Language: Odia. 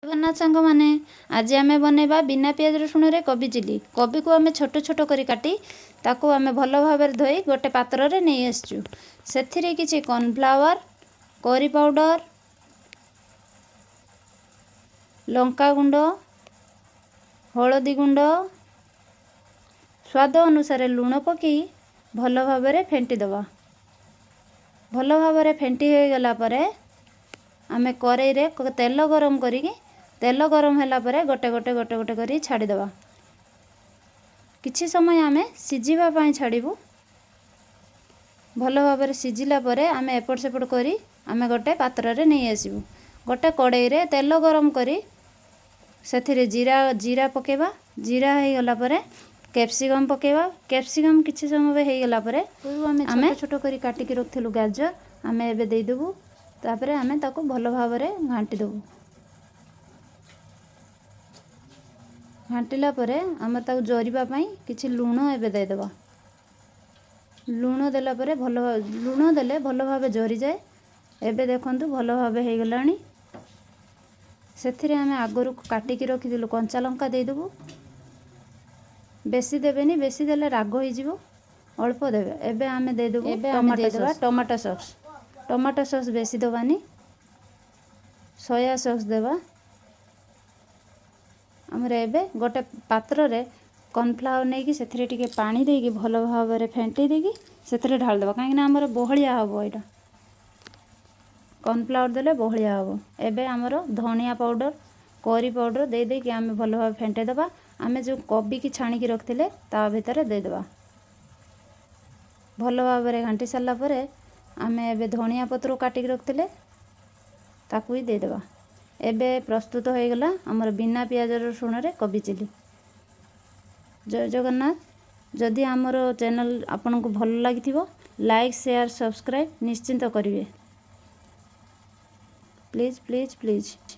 ଜଗନ୍ନାଥ ସାଙ୍ଗମାନେ, ଆଜି ଆମେ ବନେଇବା ବିନା ପିଆଜ ରସୁଣରେ କୋବି ଚିଲି। କୋବିକୁ ଆମେ ଛୋଟ ଛୋଟ କରି କାଟି ତାକୁ ଆମେ ଭଲ ଭାବରେ ଧୋଇ ଗୋଟେ ପାତ୍ରରେ ନେଇ ଆସିଛୁ। ସେଥିରେ କିଛି କର୍ଣ୍ଣଫ୍ଲାୱାର, କରି ପାଉଡ଼ର, ଲଙ୍କା ଗୁଣ୍ଡ, ହଳଦୀ ଗୁଣ୍ଡ, ସ୍ୱାଦ ଅନୁସାରେ ଲୁଣ ପକାଇ ଭଲ ଭାବରେ ଫେଣ୍ଟି ଦେବା। ଭଲ ଭାବରେ ଫେଣ୍ଟି ହୋଇଗଲା ପରେ ଆମେ କରେଇରେ ତେଲ ଗରମ କରିକି, ତେଲ ଗରମ ହେଲା ପରେ ଗୋଟେ ଗୋଟେ ଗୋଟେ ଗୋଟେ କରି ଛାଡ଼ିଦେବା। କିଛି ସମୟ ଆମେ ସିଝିବା ପାଇଁ ଛାଡ଼ିବୁ। ଭଲ ଭାବରେ ସିଝିଲା ପରେ ଆମେ ଏପଟ ସେପଟ କରି ଆମେ ଗୋଟେ ପାତ୍ରରେ ନେଇ ଆସିବୁ। ଗୋଟେ କଡ଼େଇରେ ତେଲ ଗରମ କରି ସେଥିରେ ଜିରା ପକାଇବା। ଜିରା ହେଇଗଲା ପରେ କ୍ୟାପ୍ସିକମ୍ ପକାଇବା। କ୍ୟାପ୍ସିକମ୍ କିଛି ସମୟ ହେଇଗଲା ପରେ ଆମେ ଛୋଟ ଛୋଟ କରି କାଟିକି ରଖିଥିଲୁ ଗାଜର, ଆମେ ଏବେ ଦେଇଦେବୁ। ତାପରେ ଆମେ ତାକୁ ଭଲ ଭାବରେ ଘାଣ୍ଟି ଦେବୁ। ଘାଣ୍ଟିଲା ପରେ ଆମେ ତାକୁ ଜରିବା ପାଇଁ କିଛି ଲୁଣ ଏବେ ଦେଇଦେବା। ଲୁଣ ଦେଲା ପରେ ଭଲ, ଲୁଣ ଦେଲେ ଭଲ ଭାବେ ଜରିଯାଏ। ଏବେ ଦେଖନ୍ତୁ, ଭଲ ଭାବେ ହେଇଗଲାଣି। ସେଥିରେ ଆମେ ଆଗରୁ କାଟିକି ରଖିଥିଲୁ କଞ୍ଚା ଲଙ୍କା ଦେଇଦେବୁ। ବେଶୀ ଦେବେନି, ବେଶୀ ଦେଲେ ରାଗ ହେଇଯିବ, ଅଳ୍ପ ଦେବେ। ଏବେ ଆମେ ଦେଇଦେବୁ। ଏବେ ଆମେ ଟମାଟୋ ଦେଇଦେବା sauce. Tomato sauce. Tomato sauce ବେଶୀ ଦେବାନି, ସୋୟା ସସ୍ ଦେବା। ଆମର ଏବେ ଗୋଟେ ପାତ୍ରରେ କର୍ଣ୍ଣଫ୍ଲାୱାର ନେଇକି ସେଥିରେ ଟିକେ ପାଣି ଦେଇକି ଭଲ ଭାବରେ ଫେଣ୍ଟି ଦେଇକି ସେଥିରେ ଢାଳିଦେବା, କାହିଁକିନା ଆମର ବହଳିଆ ହେବ ଏଇଟା। କର୍ଣ୍ଣଫ୍ଲାୱାର ଦେଲେ ବହଳିଆ ହେବ। ଏବେ ଆମର ଧନିଆ ପାଉଡ଼ର, କରି ପାଉଡ଼ର ଦେଇ ଦେଇକି ଆମେ ଭଲ ଭାବେ ଫେଣ୍ଟେଇ ଦେବା। ଆମେ ଯେଉଁ କୋବିକି ଛାଣିକି ରଖିଥିଲେ, ତା ଭିତରେ ଦେଇଦେବା। ଭଲ ଭାବରେ ଘାଣ୍ଟି ସାରିଲା ପରେ ଆମେ ଏବେ ଧନିଆ ପତ୍ର କାଟିକି ରଖିଥିଲେ, ତାକୁ ବି ଦେଇଦେବା। ଏବେ ପ୍ରସ୍ତୁତ ହୋଇଗଲା ଆମର ବିନା ପିଆଜ ରସୁଣରେ କୋବି ଚିଲି। ଜୟ ଜଗନ୍ନାଥ। ଯଦି ଆମର ଚ୍ୟାନେଲ୍ ଆପଣଙ୍କୁ ଭଲ ଲାଗିଥିବ, ଲାଇକ୍, ସେୟାର, ସବସ୍କ୍ରାଇବ୍ ନିଶ୍ଚିତ କରିବେ। Please, please, please.